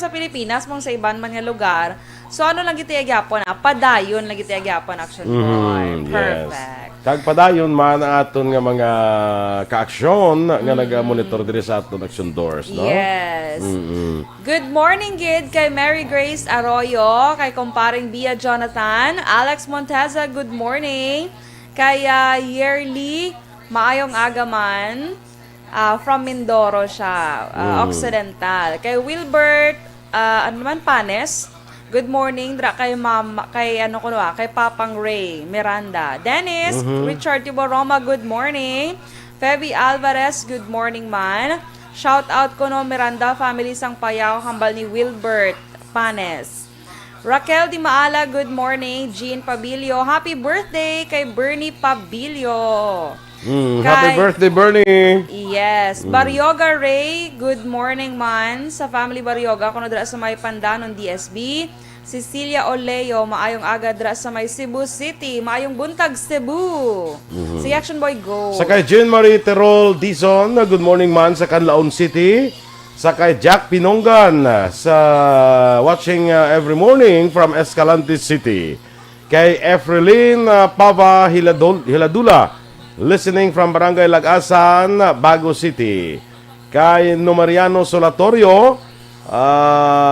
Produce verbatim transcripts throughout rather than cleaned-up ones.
sa Pilipinas, mong sa iban man nga lugar. So, ano lang gid ti gyapon, ah? Padayon lang gid ti gyapon, Action Mhm, Boy. Yes. Perfect. Kag padayon man ang aton nga mga kaaksyon nga Mm. naga-monitor diri sa aton Action Doors, no? Yes. Mm-mm. Good morning gid kay Mary Grace Arroyo, kay Kumparing Bia Jonathan, Alex Monteza, good morning. Kay, ah, Yerly, maayong aga man. Ah, from Mindoro siya, ah, Mm. Occidental. Kay Wilbert, ah, ano naman, Panes, good morning. Dra kay Ma'am, kay ano ko, ah, kay Papang Ray Miranda. Dennis Mhm. Richard Tiboroma, good morning. Feby Alvarez, good morning man. Shout out ko no Miranda family sang Payao, hambal ni Wilbert Panes. Raquel Di Maala, good morning. Jean Pabilio, happy birthday kay Bernie Pabilio. Mm, happy Kay birthday, Bernie. Yes. Mm. Barioga Ray, good morning man. Sa family Barioga, kuno dira sa may Pandanon, D S B. Cecilia Oleo, maayong aga dira sa may Cebu City. Maayong buntag, Cebu. Mhm. Sige, Action Boy, go. Sa kay Jean Marie Terol Dizon, good morning man sa Canlaon City. Sa kay Jack Pinonggan, sa watching, uh, every morning from Escalante City. Kay Efrelin, uh, Pava Hiladol-, Hiladula, listening from Barangay Lagasan, Bago City. Kay Numeriano Solatorio,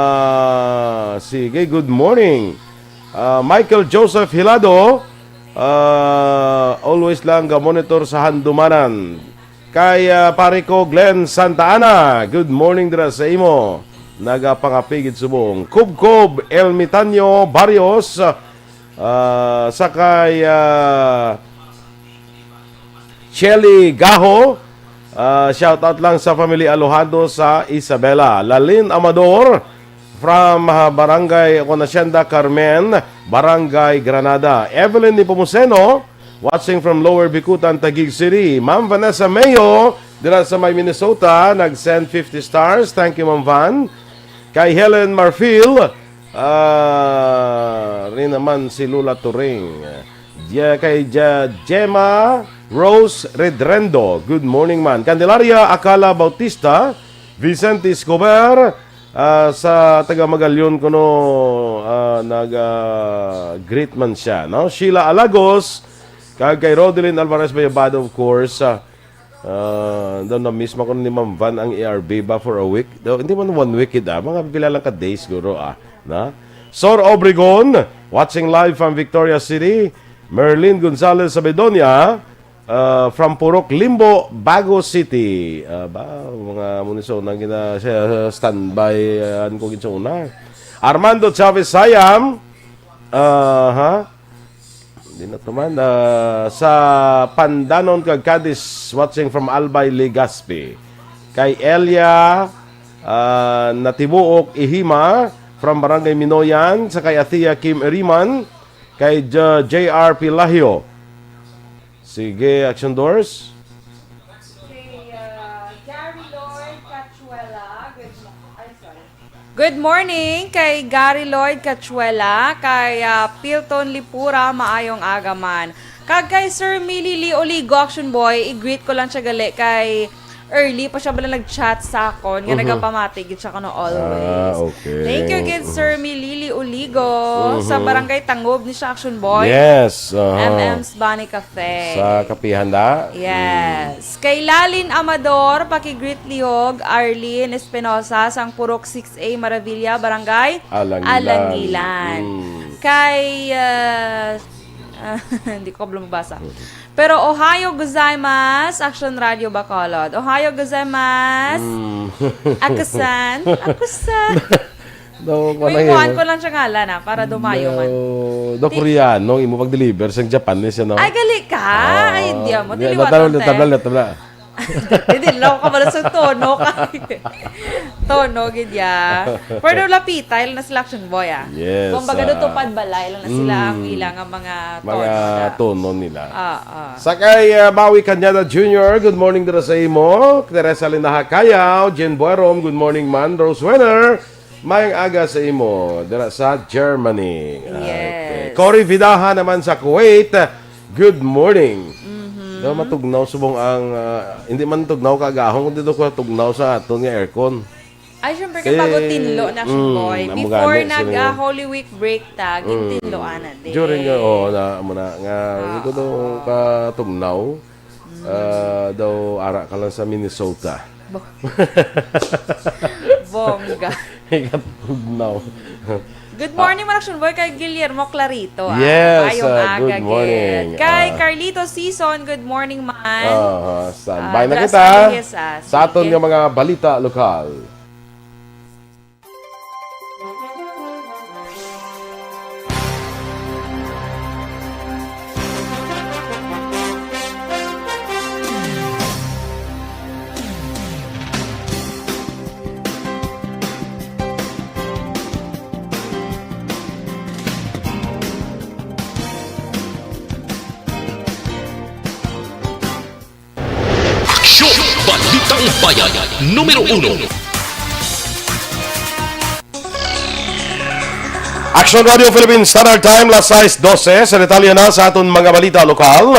ah, sige, good morning. Ah, Michael Joseph Hilado, ah, always lang ga-monitor sa Handumanan. Kay, ah, pare ko Glenn Santa Ana, good morning dira sa imo. Nagapangapigid subong. Kubkob Elmitanyo Barrios, ah, sa kay, ah, Shelly Gaho, ah, shout out lang sa family Alojado sa Isabela. Lalin Amador from, ah, Barangay, o Hacienda Carmen, Barangay Granada. Evelyn Nepomuceno, watching from Lower Bicutan, Taguig City. Ma'am Vanessa Mayo, dira sa may Minnesota, nag-send fifty stars. Thank you, Ma'am Van. Kay Helen Marfil, ah, rin naman si Lula Turing. Dia-, kay Ja-, Gemma Rose Redrendo, good morning man. Candelaria Acala Bautista, Vicente Escobar, ah, sa taga Magallon kuno, ah, nag, ah, greet man siya, no? Sheila Alagos, kag kay Rodelyn Alvarez Bayabado, of course, ah, ah, daw na-miss man ko ni Ma'am Van ang A R B ba for a week? Daw, hindi man one week, ah. Mga pila lang ka days, siguro, ah. Na? Sor Obregon, watching live from Victoria City. Merlin Gonzalez sa Bedonia, ah, from Purok Limbo, Bago City. Ah, ba, mga muniso nang gina-, sa standby, ah, ko gid sa una. Armando Chavez Sayam, ah, ha? Hindi na to man. Ah, sa Pandanon kag Cadiz, watching from Albay, Legazpi. Kay Elia, ah, Natibuok Ihima, from Barangay Minoyan, sa kay Athea Kim Eriman, kay J-, J R Pilahio. Sige, Action Doors. Kay, ah, Gary Lloyd Cachuela. Good mo-, ay, sorry. Good morning kay Gary Lloyd Cachuela, kay, ah, Pilton Lipura, maayong aga man. Kag kay Sir Millie Lee Oligo, Action Boy, i-greet ko lang siya gali kay early pa siya bala nag-chat sa akon, nga Mhm. nagapamati gid siya kuno always. Ah, okay. Thank you gid, Sir Millie Lee Oligo, sa Mhm. Barangay Tangob ni siya, Action Boy. Yes, aha. M M's Bunny Cafe. Sa kapihan da? Yes. Kay Lalin Amador, paki-greet lihog, Arlene Espinosa, sang Purok six A Maravilla, Barangay Alangilan. Alangilan. Mm. Kay, ah, ah, hindi ko kabalo mabasa. Mm. Pero ohayo gozaimasu, Action Radio Bacolod. Ohayo gozaimasu. Mm. Akusan. Akusan. Daw, Kung wala imuhan yun. ko lang siya ngalan, ah, para dumayo man. Daw, daw Ti- Koreano, imo pag-deliver sa Japanese, ano? Ay, gali ka. Ah, ay, hindi mo. Di, Tiliwatan tabla, te. tabla, tabla. Hindi lang ako kabalo sa tono ka. Tono, gid ya. Pero lapita, ila na sila, Action Boy, ah. Yes, Kumbaga, ah. doon tupad balay lang na sila ang Mm. ilang mga Mga tono na. tono nila. Ah, ah. Sa kay, ah, Maui Cañada Junior, good morning dira sa imo. Teresa Linaha Cayaw, Jen Buerom, good morning man. Rose Wenner, mayang aga sa imo dira sa Germany. Yes. Okay. Cory Vidaha naman sa Kuwait, good morning. Mhm. Daw matugnaw subong ang, ah, hindi man tugnaw kagahon, kundi daw ko tugnaw sa aton nga aircon. Ay, syempre, kay bago tinlo na siya, mm, boy. Before nag, ah, Holy Week break ta, gintinloan na din. During nga, oo, na, amo na, nga, ah, ito daw katugnaw, ah, daw ara ka lang sa Minnesota. Bo-, bongga. Ikatugnaw. Good morning, Maraction Boy, kay Guillermo Clarito, ah. Yes, ah, good morning. Kay Carlito Season, good morning man. Ah, standby na kita sa aton nga mga balita lokal. Aksyon! Balitang Bayan, numero uno. Aksyon Radio Philippines Standard Time, las sais dose. Sa detalye na sa aton mga balita lokal.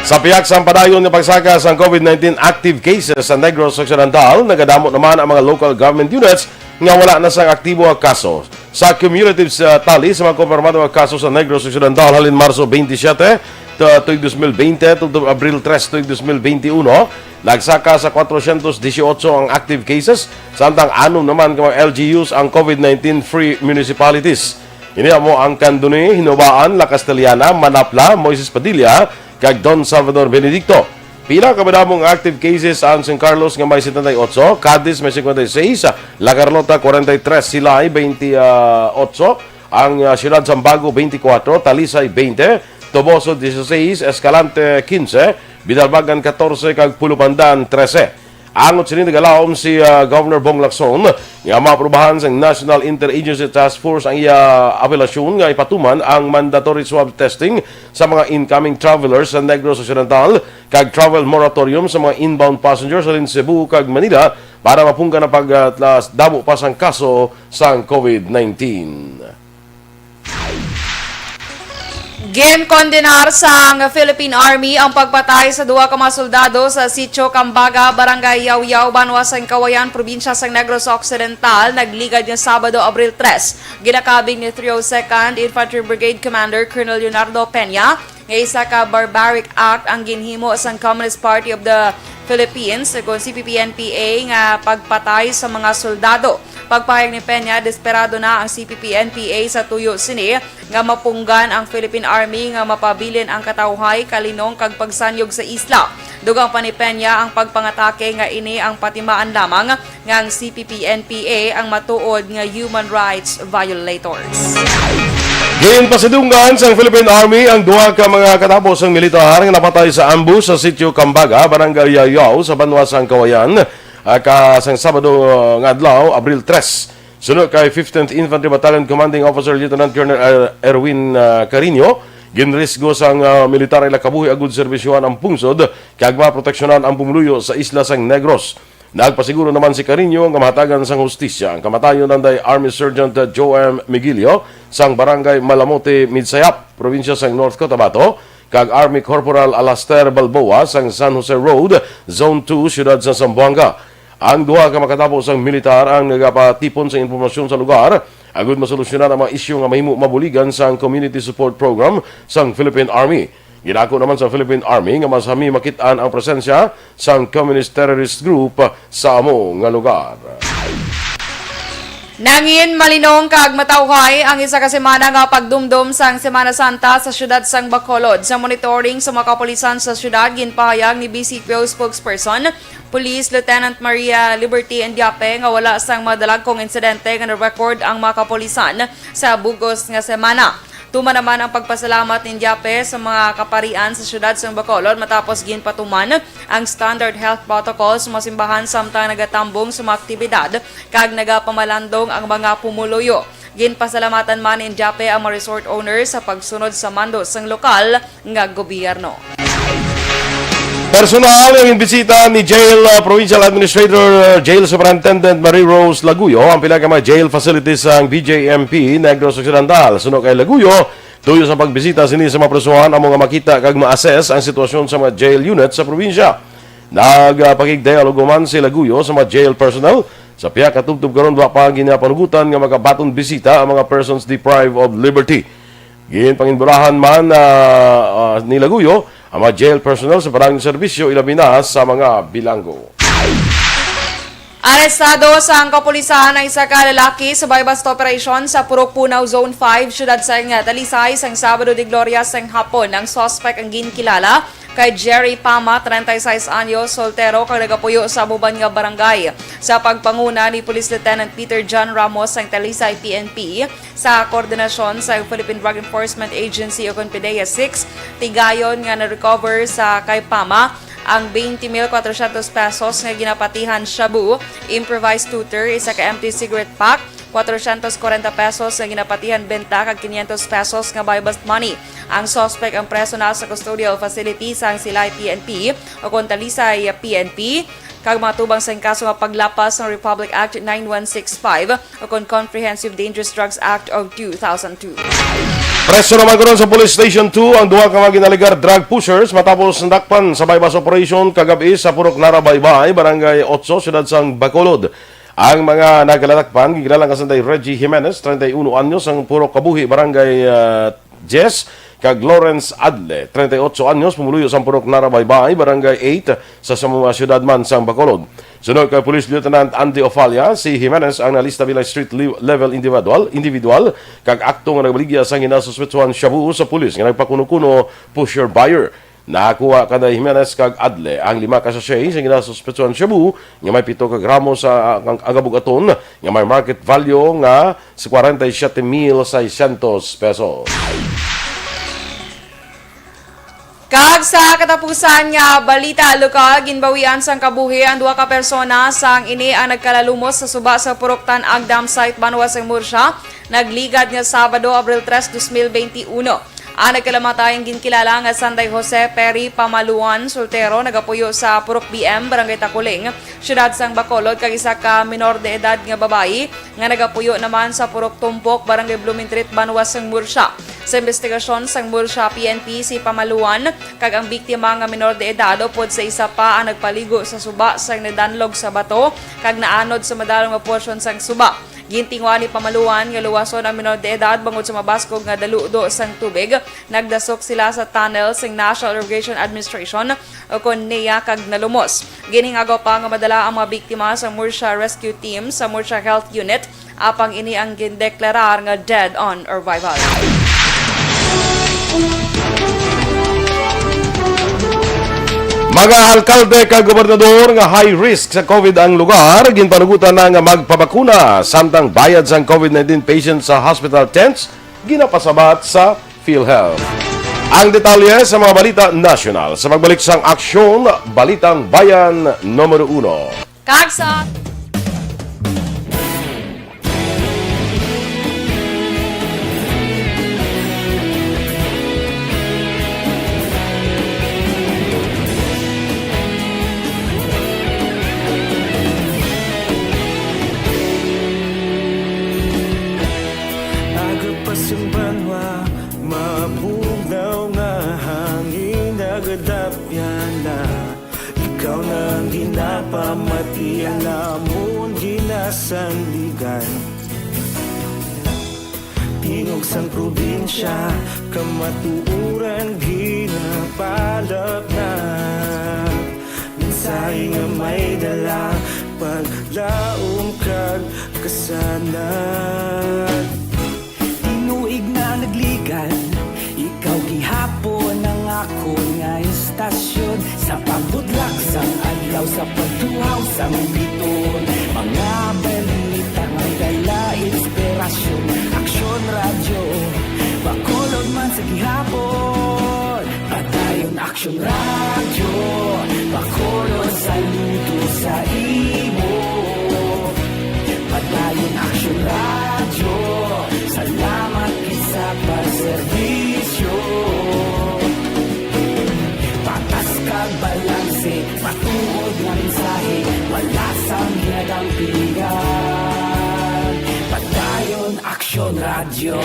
Sa pihak sang padayon nga pagsaka sang COVID nineteen active cases sa Negros Occidental, nagadamo naman ang mga local government units nga wala na sang aktibo nga kaso. Sa cumulative sa tally sa mga kumpirmado nga kaso sa Negros Occidental halin Marso twenty-seven, tu-, tuig dos mil bente, tubtob Abril tres, tuig dos mil bente uno, nagsaka sa kwatrocientos dieciocho ang active cases, samtang anom naman ka mga L G Us ang COVID nineteen free municipalities. Ini amo ang Candoni, Hinobaan, La Castellana, Manapla, Moises Padilla, kag Don Salvador Benedicto. Pila ka madamo nga active cases ang San Carlos nga may setenta y ocho, Cadiz may cincuenta y seis, La Carlota forty-three, Silay twenty-eight, ang, ah, Siyudad Sambago twenty-four, Talisay twenty, Toboso dieciséis, Escalante quince, Binalbagan catorce, kag Pulupandan trese. Angot sini nag-alawom si, ah, Governor Bong Lacson nga maaprubahan sang National Interagency Task Force ang iya apelasyon nga ipatuman ang mandatory swab testing sa mga incoming travelers sa Negros Occidental kag travel moratorium sa mga inbound passengers halin Cebu kag Manila para mapunggan ang pagdamo pa sang kaso sang COVID nineteen. Ginkondenar sang Philippine Army ang pagpatay sa duha ka mga soldado sa Sitio Cambaga, Barangay Yaoyao, Banwa sang Cauayan, Probinsya sang Negros Occidental, nagligad nga Sabado, Abril tres. Ginakabig ni three oh second Infantry Brigade Commander Colonel Leonardo Peña nga isa ka barbaric act ang ginhimo sang Communist Party of the Philippines, kon C P P N P A, nga pagpatay sa mga soldado. Pagpahayag ni Peña, desperado na ang C P P N P A sa tuyo sini nga mapunggan ang Philippine Army nga mapabilin ang katawhay, kalinong, kag pagsanyog sa isla. Dugang pa ni Peña, ang pagpangatake nga ini ang patimaan lamang nga ang C P P N P A ang matuod nga human rights violators. Ginpasidunggan sang Philippine Army ang duha ka mga katapos sang militar nga napatay sa ambush sa Sitio Cambaga, Barangay Yaoyao, sa Banwa sang Cauayan, ah, ka sang Sabado, ah, nga adlaw, Abril tres. Suno kay fifteenth Infantry Battalion Commanding Officer Lieutenant Colonel Er-, Erwin, ah, Carino, ginrisgo sang, ah, militar ila kabuhi agud serbisyohan ang pungsod kag maproteksyonan ang pumuluyo sa isla sang Negros. Nagpasiguro naman si Carino nga mahatagan sang hustisya ang kamatayon nanday Army Sergeant Joe M. Migilio sang Barangay Malamote, Midsayap, probinsya sang North Cotabato, kag Army Corporal Alastair Balboa sang San Jose Road, Zone two, siyudad sa Zamboanga. Ang duha ka makatapo sang militar ang nagapatipon sang impormasyon sa lugar agud masolusyonan ang mga isyu nga mahimo mabuligan sang Community Support Program sang Philippine Army. Ginako naman sa Philippine Army nga mas hami makit-an ang presensya sang communist terrorist group sa amo nga lugar. Nangin malinong kag matawhay ang isa ka semana nga pagdumdom sang Semana Santa sa siyudad sang Bacolod. Sa monitoring sa mga kapulisan sa siyudad, ginpahayag ni B C P O spokesperson, Police Lieutenant Maria Liberty Indiape, nga wala sang madalagkong insidente nga na-record ang mga kapulisan sa bug-os nga semana. Tuman naman ang pagpasalamat ni Indiape sa mga kaparian sa siyudad sang Bacolod matapos ginpatuman ang standard health protocol sa mga simbahan samtang nagatambong sa mga aktibidad kag nagapamalandong ang mga pumuluyo. Ginpasalamatan man ni Indiape ang mga resort owners sa pagsunod sa mando sang lokal nga gobyerno. Personal nga ginbisita ni Jail, uh, Provincial Administrator, uh, Jail Superintendent Marie Rose Laguyo ang pila ka mga jail facilities sang B J M P Negros Occidental. Suno kay Laguyo, tuyo sa pagbisita sini sa mga presohan amo nga makita kag ma-assess ang sitwasyon sa mga jail unit sa probinsya. Nagpakigdialogo man si Laguyo sa mga jail personnel Sa pihak nga tubtob karon, wa pa ginapanugutan nga makabaton bisita ang mga persons deprived of liberty. Ginpanginbulahan man, ah, ah, ni Laguyo ang mga jail personnel sa panangin serbisyo, ilabi na sa mga bilanggo. Arestado sang kapulisan ang isa ka lalaki sa buy-bust operation sa Purok Punaw, Zone five, siyudad sang Talisay, sang Sabado de Gloria sang hapon. Ang suspect ang ginkilala kay Jerry Pama, treinta y seis anyos, soltero, kag nagapuyo sa Abuban nga barangay. Sa pagpanguna ni Police Lieutenant Peter John Ramos sang Talisay P N P, sa koordinasyon sa Philippine Drug Enforcement Agency, o kon PDEA six, tigayon nga na-recover sa kay Pama ang twenty mil quatrocientos pesos nga ginapatihan shabu, improvised tutor, isa ka empty cigarette pack, quatrocientos cuarenta pesos nga ginapatihan benta, kag quinientos pesos nga buy-bust money. Ang suspect ang preso na sa custodial facility sang Silay P N P, o kon Talisay P N P, kag matubang sa kaso nga paglapas sang Republic Act nine one six five, o kon Comprehensive Dangerous Drugs Act of two thousand two. Preso naman karon sa Police Station two ang duha ka mga ginalegar drug pushers matapos nadakpan sa buy-bust operation kagab-i sa Purok Narabaybay, Barangay Otso, siyudad sang Bacolod. Ang mga nagkalatakpan, ginkilala nga sanday Reggie Jimenez, treinta y uno anyos, ang Purok Kabuhi, Barangay, ah, Jess, kag Lawrence Adle, treinta y ocho anyos, pumuluyo sang Purok Narabaybay, Barangay eight, sa, sa mga siyudad man sang Bacolod. Suno kay Police Lieutenant Andy Ofalla, si Jimenez ang nalista bilang street le-, level individual, individual, kag akto nga nagbaligya sang ginasuspetsuhan shabu sa pulis nga nagpakuno-kuno pusher buyer. Nakuha kanday Jimenez kag Adle ang lima ka sachet sa ginasuspetsuhan shabu nga may pito ka gramo sa ang, ang kabugaton nga may market value nga sa kwarenta y siyete mil seiscientos pesos. Kag sa katapusan nga balita lokal, ginbawian sang kabuhi ang duha ka persona sang ini ang nagkalalumos sa suba sa Purok Tan-ag Dam Site, banwa sang Murcia, nagligad nga Sabado, Abril tres, dos mil benti uno. Ang nagkalamatay ang ginkilala nga sanday Jose Perry Pamaluan, soltero, nagapuyo sa Purok B M, Barangay Takuling, siyudad sang Bacolod, kag isa ka minor de edad nga babayi nga nagapuyo naman sa Purok Tumpok, Barangay Blumentritt, banwa sang Murcia. Sa investigasyon sang Murcia P N P, si Pamaluan kag ang biktima nga minor de edad upod sa isa pa ang nagpaligo sa suba sang nadanlog sa bato kag naanod sa madalom nga porsyon sang suba. Gintinguha ni Pamaluan nga luwason ang minor de edad bangod sa mabaskog nga daludo sang tubig. Nagdasok sila sa tunnel sang National Irrigation Administration, o kon NEA, kag nalumos. Ginhingagaw pa nga madala ang mga biktima sa Murcia Rescue Team sa Murcia Health Unit, apang ini ang gindeklarar nga dead on arrival. Mga alkalde kag gobernador nga high risk sa COVID ang lugar, ginpanugutan na nga magpabakuna, samtang bayad sang COVID nineteen patients sa hospital tents ginapasabat sa PhilHealth. Ang detalye sa mga balita nasyonal sa pagbalik sang Aksyon, Balitang Bayan numero uno. Kag sa Aga pa sang banwa, mabugnaw nga hangin nagadapyan na. Ikaw na ang ginapamati, ang amon ginasandigan. Tingog sang probinsya, kamatuoran ginapalapnag. Mensahe nga may dala, paglaom kag kasanag. Tinuig na nagligad, ikaw gihapon ang akon nga istasyon. Sa pagbudlak sang adlaw, sa pagtuhaw sang biton, mga balita may dala inspirasyon. Aksyon Radyo, Bacolod man sa gihapon. Padayon Aksyon Radyo, Bacolod, saludo sa imo. Padayon Aksyon Radyo, salamat gid sa pagserbisyo. Patas kag balanse, matuod nga mensahe, wala sang ginadampigan. Padayon Aksyon Radyo.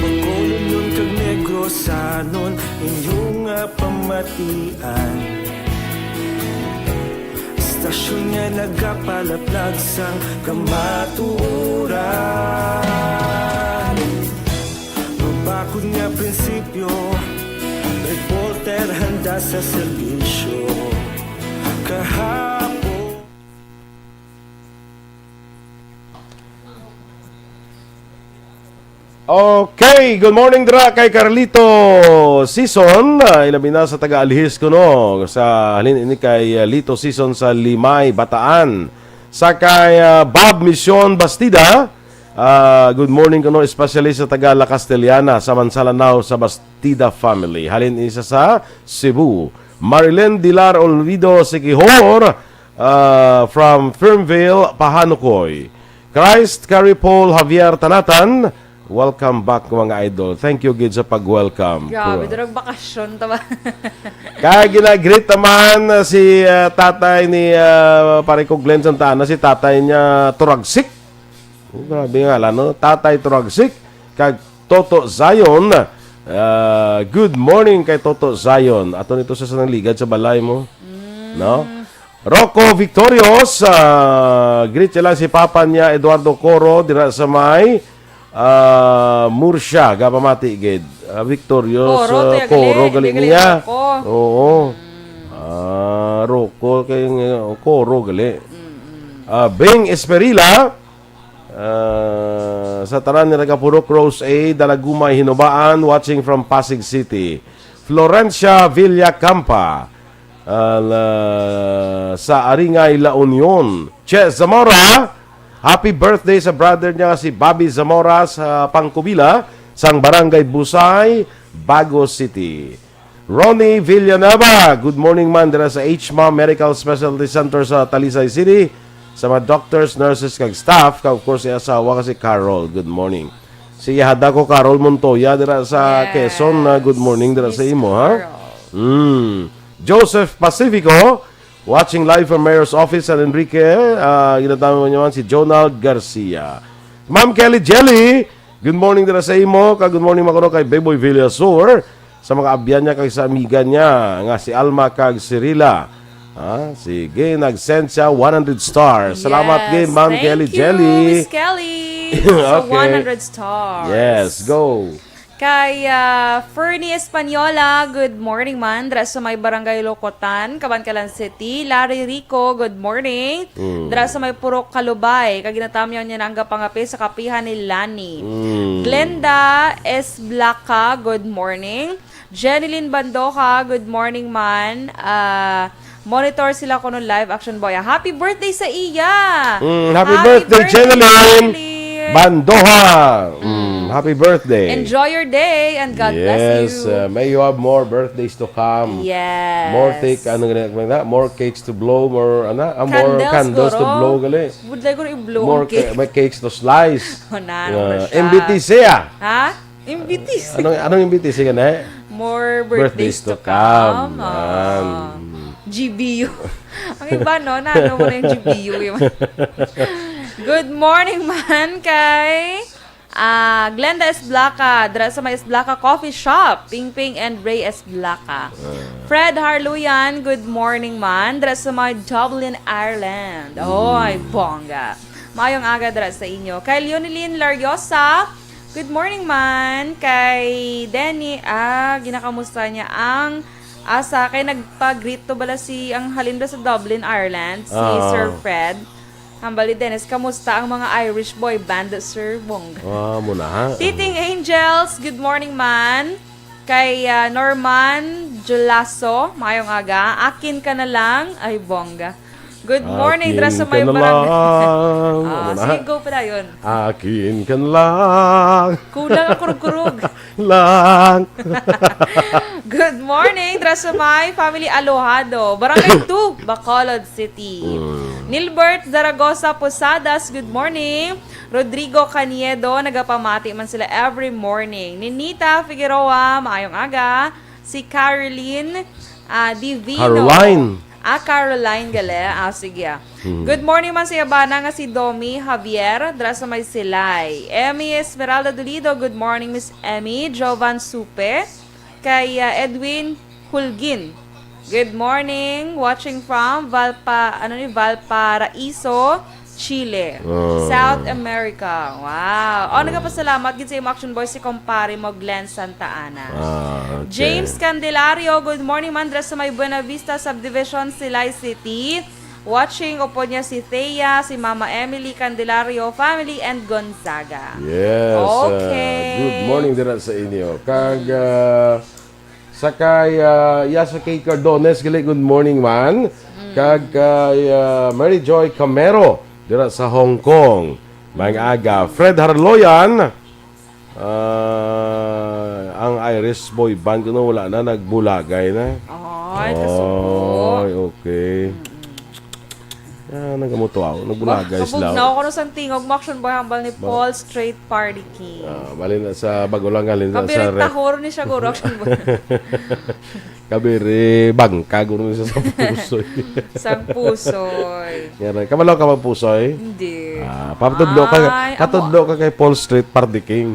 Bacolod kag Negros, Sanon inyo nga pamatian. Istasyon nga nagapalaplag sang kamatuoran. Mabakod nga prinsipyo, reporter handa sa serbisyo. Kahapon. Okay, good morning dira kay Carlito Season, ah, ilabi na sa taga Alhis kuno, sa halin ini kay, ah, Lito Season sa Limay, Bataan. Sa kay, ah, Bob Mission Bastida, ah, good morning kuno, especially sa taga La Castellana, sa Mansalanao, sa Bastida family. Halin ini sa, sa Cebu. Marilyn Dilar Olvido Sikihor, ah, from Fernvale, Pahanukoy. Christ Carrie Paul Javier Tanatan, welcome back, mga idol. Thank you gid sa pag-welcome. Grabe, Pro- durag bakasyon ta ba? Kaya ginagreet naman, ah, si, ah, tatay ni, ah, pare ko Glenn Santana, si tatay niya Turagsik. Oh, grabe nga lang, no? Tatay Turagsik, kag Toto Zion. Ah, good morning kay Toto Zion. Ato nito sa sanang ligad sa balay mo. No? Rocco Victorious, ah, greet sila si papa niya Eduardo Coro dira sa may, ah, Murcia, gapamati gid. Ah, Victorious, Coro, ah, tiya gali, Coro gali tiya gali niya. Rocco. Oo. Ah, Rocco kay, uh, Coro gali. Ah, Bing Esperila, ah, sa tanan ni Ragapurok Rose A, Dalagumay Hinubaan, watching from Pasig City. Florencia Villacampa, ah, la- sa Aringay, La Union. Che Zamora, happy birthday sa brother niya nga si Bobby Zamora sa Pangkubila, sang Barangay Busay, Bago City. Ronnie Villanueva, good morning man dira sa H M A Medical Specialty Center sa Talisay City, sa mga doctors, nurses, kag staff, kag of course, si asawa nga si Carol. Good morning. Si Hadako Carol Montoya dira sa Yes. Quezon, na good morning dira sa Miss imo, ha? Carol. Mm. Joseph Pacifico, watching live from Mayor's Office, San Enrique. Ah, ginatama mo naman si Jonald Garcia. Ma'am Kelly Jelly, good morning dira sa imo. Kag good morning, makuno kay Beboy Villasor, sa mga abyan niya kag sa amiga niya nga si Alma kag si Rila. Ah, sige, nag-send siya one hundred stars. Salamat Yes, kay Ma'am thank Kelly you, Jelly. Miss Kelly. So, Okay. one hundred stars. Yes, go. Kay ah, Fernie Española, good morning man. Dra sa may Barangay Locotan, Kabankalan City. Larry Rico, good morning. Mm. Dra sa may Purok Kalubay, kag ginatamyaw niya na ang gapangape sa kapihan ni Lani. Mm. Glenda S. Blaca, good morning. Jeneline Bandoja, good morning man. Ah, monitor sila kuno live action boy. Happy birthday sa iya! Mm, happy birthday, Jeneline Bandoja. Mm, happy birthday. Enjoy your day and God Yes, bless you. Uh, may you have more birthdays to come. Yes. More take, ano nga na, more cakes to blow, more, ano, ah, more Candles, candles to guro. blow, gali. Would like ko i-blow More ang cake. Ca- may cakes to slice. Oh, na, Uh, no, siya. M B T C ah. Ha? M B T C. Anong, anong M B T C ka na eh? More Birthdays birthdays, to to come. come. Ah. Yan. G B U. Ang iba, no? Na ano mo na yung G B U. Yung... Good morning man kay ah, Glenda S. Blaca, dra sa may S. Blaca Coffee Shop, Pingping and Ray S. Blaca. Fred Harluyan, good morning man, dra sa may Dublin, Ireland. Oy, bongga. Mayong aga dra sa inyo. Kay Leonilyn Lariosa, good morning man. Kay Denny, ah, ginakamusta niya ang asa. Kay nagpa-greet to bala si, ang halin ba sa Dublin, Ireland, si Ah. Sir Fred. Hambal ni Dennis, kamusta ang mga Irish boy band, Sir Bong? Ah, mo na ha. Titing Angels, good morning man. Kay ah, Norman Julaso, mayong aga. Akin ka na lang. Ay, bongga. Good morning, Akin dra sa ka may na barangay. lang. Ah, Ano na? Sige, go pa dayon. Akin ka lang. Kulang ang kurug-kurug. Lang. Good morning, dra sa may family Alohado, Barangay two, Bacolod City. Nilbert Zaragoza Posadas, good morning. Rodrigo Caniedo, nagapamati man sila every morning. Ninita Figueroa, maayong aga. Si Caroline ah, Divino. Caroline. Ah, Caroline gali. Ah, sige ah. Good morning man sa iya bana nga si Domi Javier, dra sa may Silay. Emmy Esmeralda Dolido, good morning, Miss Emmy. Jovan Supe. kay, ah, Edwin Hulgin. Good morning. Watching from Valpa, ano ni, Valparaiso, Chile. Oh. South America. Wow. Oh, nagapasalamat gid sa imo, Action Boy, si kumpare mo, Glenn Santa Ana. Ah, okay. James Candelario, good morning, man, dira sa may Buena Vista Subdivision, Silay City. Watching, upod niya si Thea, si Mama Emily Candelario, family, and Gonzaga. Yes, uh, Okay. good morning dira sa inyo. Kag, uh, sa kay, uh, ya sa kay Cardones, gali, good morning man. Kag kay, uh, Mary Joy Camero dira sa Hong Kong. Maayong aga. Fred Harloyan, ah, ang Iris Boy Band, kuno wala na, nagbulagay na. Ay, kasuko. Ay, okay. Ah, nagamutuaw, nagbulagay sila. Kabugnaw ko no sang tingog mo, Action Boy, hambal ni Paul Straight Party King. Ah, bali na sa bago lang, halin na sa Kabirit ref. Tahor ni siya, guro, Action Boy. Kabiri, bangka, guro, ni sa, sa pusoy. Sa pusoy. Yan, kabalo ka magpusoy? Hindi. Ah, patudlo ka, Ay, amo. Patudlo ka kay Paul Street Party King.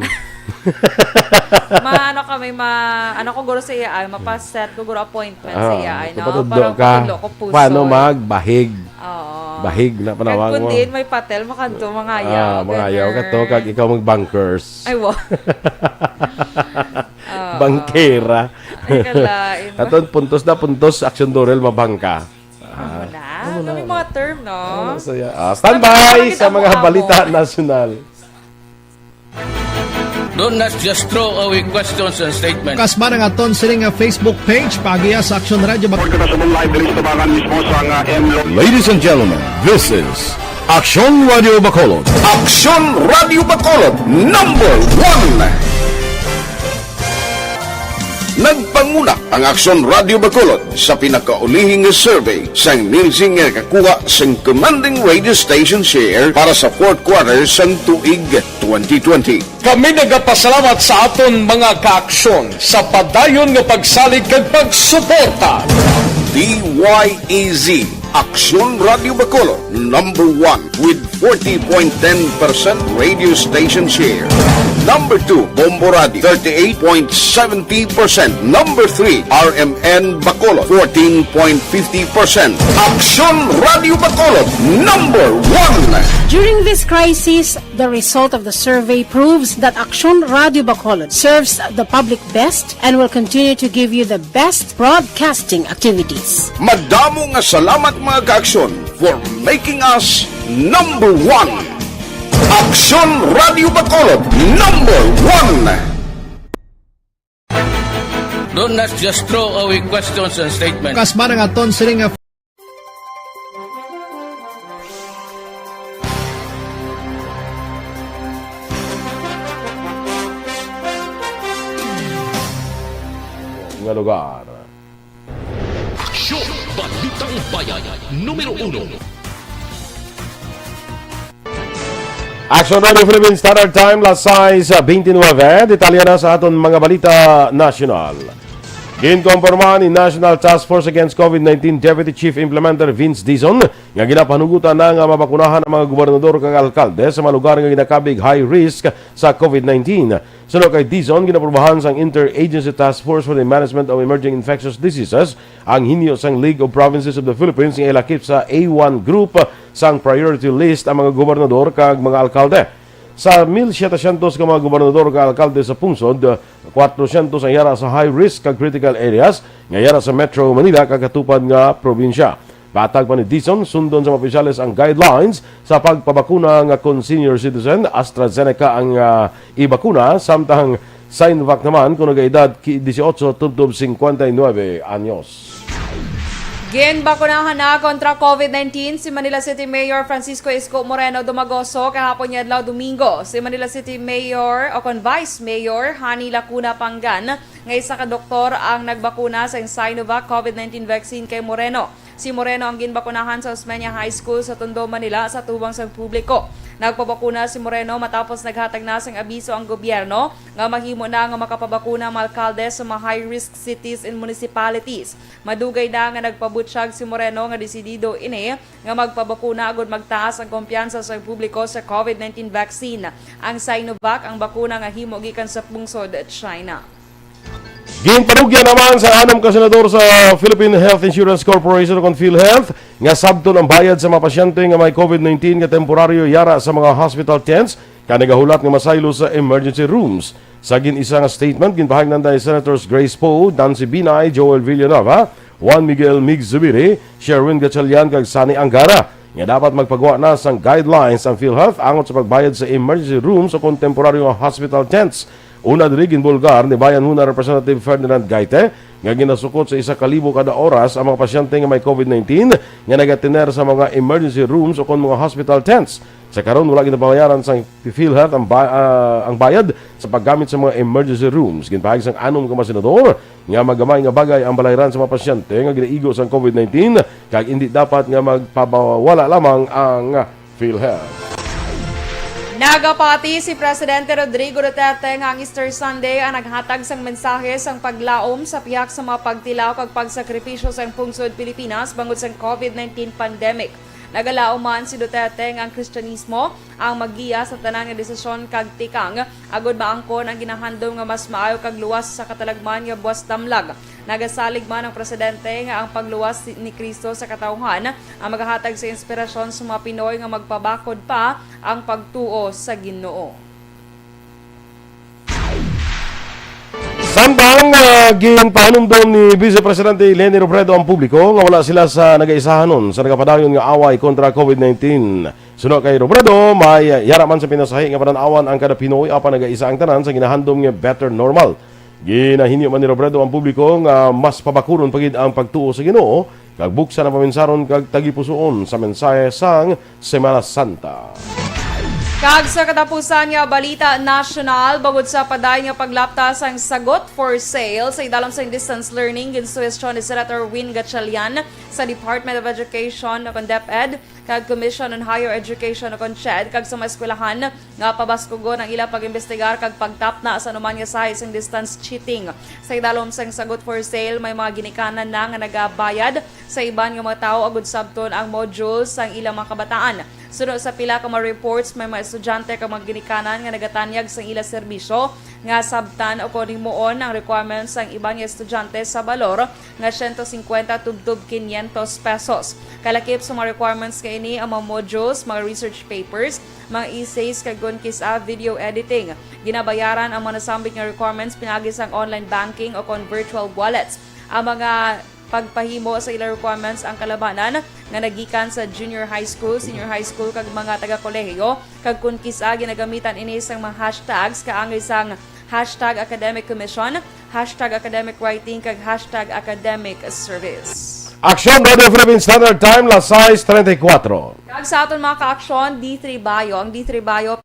Ma, ano kami, ma, ano ko, guro, sa iya, ay, mapaset ko, guro, appointment sa Ah, iya, ay, no? Patudlo Para ka. Patudlo ko pusoy. Paano magbahig? Oo. Bahig na panawag Kag mo. Kung diin may patel, makanto, mangayaw, Ah, mangayaw ka to, ganun. Kag ikaw magbankers. Ay, wa. Ah, Bangkera. Ay, kalain. Aton puntos na puntos, Action Dorel, mabangka. Amo na. Amo na. Kami mga term, no? Amo na, saya. Ah, standby sa mga balita nasyonal. Don't not just throw away questions and statements. Kasba na nga ton sini nga Facebook page, paagiya sa Action Radio Bac- Report kita sa live diri sa tabangan mismo sa nga M L O. Ladies and gentlemen, this is Action Radio Bacolod. Action Radio Bacolod, number one. Nagpanguna ang Action Radio Bacolod sa pinakaulihi nga survey sang Nielsen nga nakakuha sang commanding radio station share para sa fourth quarter sang tuig twenty twenty. Kami nagapasalamat sa aton mga kaaksyon sa padayon nga pagsalig kag pagsuporta. D Y E Z, Aksyon Radio Bacolod, number one with forty point ten percent radio station share. Number two, Bombo Radio, thirty-eight point seventy percent. Number three, R M N Bacolod, fourteen point fifty percent. Aksyon Radio Bacolod, number one. During this crisis, the result of the survey proves that Aksyon Radio Bacolod serves the public best and will continue to give you the best broadcasting activities. Madamo nga salamat, mga kaaksyon, for making us number one. Aksyon Radio Bacolod, number one. Don't not just throw away questions and statements. Kasba na nga ton sini nga nga lugar. Aksyon, Balitang Bayan, numero uno. Action Radio Philippine Standard Time, las sais beintinuebe. Detalye na sa aton mga balita nasyonal. Ginkonporma ni National Task Force Against COVID nineteen Deputy Chief Implementer Vince Dizon nga ginapanugutan na nga mabakunahan ang mga gobernador kag alkalde sa mga lugar nga ginakabig high risk sa COVID nineteen. Suno kay Dizon, ginaprobahan sang Interagency Task Force for the Management of Emerging Infectious Diseases ang hinyo sang League of Provinces of the Philippines nga ilakip sa A one group sang priority list ang mga gobernador kag mga alkalde. Sa mil setecientos ka mga gobernador kag alkalde sa pungsod, kwatrocientos ang yara sa high risk kag critical areas nga yara sa Metro Manila kag katupad nga probinsya. Matag pa ni Dizon, sundon sa mga opisyales ang guidelines sa pagpabakuna nga kon senior citizen, AstraZeneca ang, ah, ibakuna, samtang Sinovac naman kon nagaedad ki-, dieciocho tubtob cincuenta y nueve anyos. Ginbakunahan na kontra COVID nineteen si Manila City Mayor Francisco Isko Moreno Dumagoso kahapon nga adlaw, Domingo. Si Manila City Mayor o kon Vice Mayor Honey Lacuna Pangan, nga isa ka doktor, ang nagbakuna sa Sinovac COVID nineteen vaccine kay Moreno. Si Moreno ang ginbakunahan sa Osmeña High School sa Tondo, Manila, sa atubang sang publiko. Nagpabakuna si Moreno matapos naghatag na sang abiso ang gobyerno nga mahimo na nga makapabakuna ang mga alkalde sa mga high-risk cities and municipalities. Madugay na nga nagpabutyag si Moreno nga desidido ini nga magpabakuna agud magtaas ang kumpiyansa sa publiko sa COVID nineteen vaccine. Ang Sinovac ang bakuna nga himo gikan sa pungsod China. Ginpanugyan naman sa anum ka senador sa Philippine Health Insurance Corporation o kon PhilHealth nga sabton ang bayad sa mga pasyente nga may COVID nineteen nga temporaryo yara sa mga hospital tents kag nagahulat nga masaylo sa emergency rooms. Sa gin-isa nga statement, ginpahayag ni Senators Grace Poe, Nancy Binay, Joel Villanueva, Juan Miguel Mig Zubiri, Sherwin Gatchalian kag Sonny Angara nga dapat magpagwa na sang guidelines ang PhilHealth angot sa pagbayad sa emergency rooms o kon temporaryo nga hospital tents. Una diri, ginbulgar ni Bayan Muna Representative Ferdinand Gaite nga ginasukot sa isa ka libo kada oras ang mga pasyente nga may COVID nineteen nga nagatiner sa mga emergency rooms o kon mga hospital tents. Sa karon, wala ginabayaran sang PhilHealth ang ba-, ah, ang bayad sa paggamit sa mga emergency rooms. Ginpahayag sang anum ka mga senador nga magamay nga bagay ang balayran sa mga pasyente nga ginaigo sang COVID nineteen kag indi dapat nga magpabawala lamang ang PhilHealth. Nagapati si Presidente Rodrigo Duterte nga ang Easter Sunday ang naghatag sang mensahe sang paglaom sa pihak sa mga pagtilaw kag pagsakripisyo sang pungsod Pilipinas bangod sang COVID nineteen pandemic. Nagalaom man si Duterte nga ang Kristyanismo ang maggiya sa tanan nga desisyon kag tikang, agud maangkon ang ginahandom nga mas maayo kag luwas sa katalagman nga buwas damlag. Nagasalig man ang presidente nga ang pagluwas ni Cristo sa katawhan ang magahatag sa inspirasyon sa mga Pinoy nga magpabakod pa ang pagtuo sa Ginoo. Samtang, ah, ginpahanumdom ni Vice Presidente Leni Robredo ang publiko nga wala sila sa nagaisahanon sa nagapadayon nga away kontra COVID nineteen. Suno kay Robredo, may yara man sa pinasahi nga panan-awan ang kada Pinoy, apan nagaisa ang tanan sa ginahandom nga better normal. Ginahinyo man ni Robredo ang publiko nga mas pabakuron pa gid ang pagtuo sa Ginoo, kag buksan ang paminsaron kag tagipusoon sa mensahe sang Semana Santa. Kag sa katapusan nga balita nasyonal, bangod sa padayon nga paglapta sang sagot for sale sa idalom sang distance learning, ginsuhestyon ni Senator Win Gatchalian sa Department of Education o kon DepEd kag Commission on Higher Education o kon CHED kag sa mga eskwelahan nga pabaskugon ang ilang pag-imbestigar kag pagtapna sa anuman nga sahi sang distance cheating. Sa idalom sang sagot for sale, may mga ginikanan na nga nagabayad sa iban nga mga tawo agud sabton ang modules sang ilang mga kabataan. Suno sa pila ka mga reports, may mga estudyante kag mga ginikanan nga nagatanyag sang ila serbisyo nga sabtan o kon himuon ang requirements sang iban nga estudyante sa balor nga siyento singkwenta tubtob quinientos pesos. Kalakip sa mga requirements nga ini ang mga modules, mga research papers, mga essays, kag kon kis-a video editing. Ginabayaran ang mga nasambit nga requirements pinaagi sang online banking o kon virtual wallets. Ang mga pagpahimo sa ilang requirements ang kalabanan nga nagikan sa junior high school, senior high school, kag mga taga-kolehiyo, kag kon kis-a ginagamitan ini sang mga hashtags kaangay sang hashtag academic commission, hashtag academic writing, kag hashtag academic service. Aksyon Radio Philippine Standard Time, las sais treinta y cuatro. Kag sa aton mga ka-aksyon, D three Bayo. Ang D three Bayo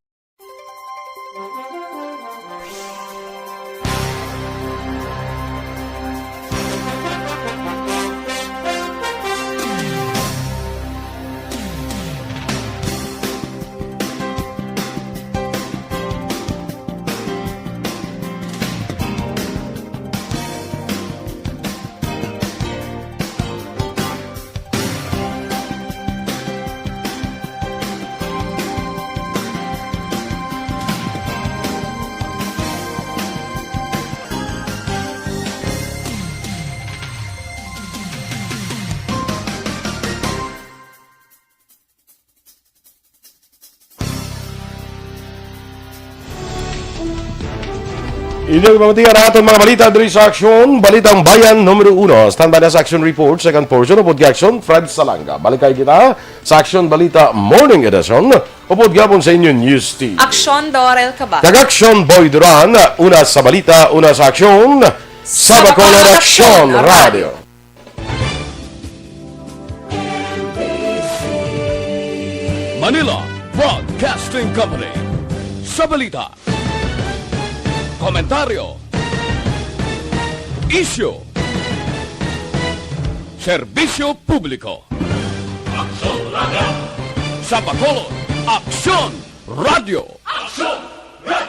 Inyo ipamatian ang aton mga balita diri sa Aksyon, Balitang Bayan numero uno. Standby na sa Aksyon Report, second portion, upod kay Aksyon, Fred Salanga. Balik kay kita sa Aksyon Balita Morning Edition, upod gyapon sa inyo News Team. Aksyon, Dorel Cabal. Kag Aksyon, Boy Duran. Una sa balita, una sa aksyon, sa Bacolod Aksyon Radio. Manila Broadcasting Company. Sa balita, komentaryo, isyu, serbisyo publiko. Aksyon Radio. Sa Bacolod, Aksyon Radio. Aksyon Radio.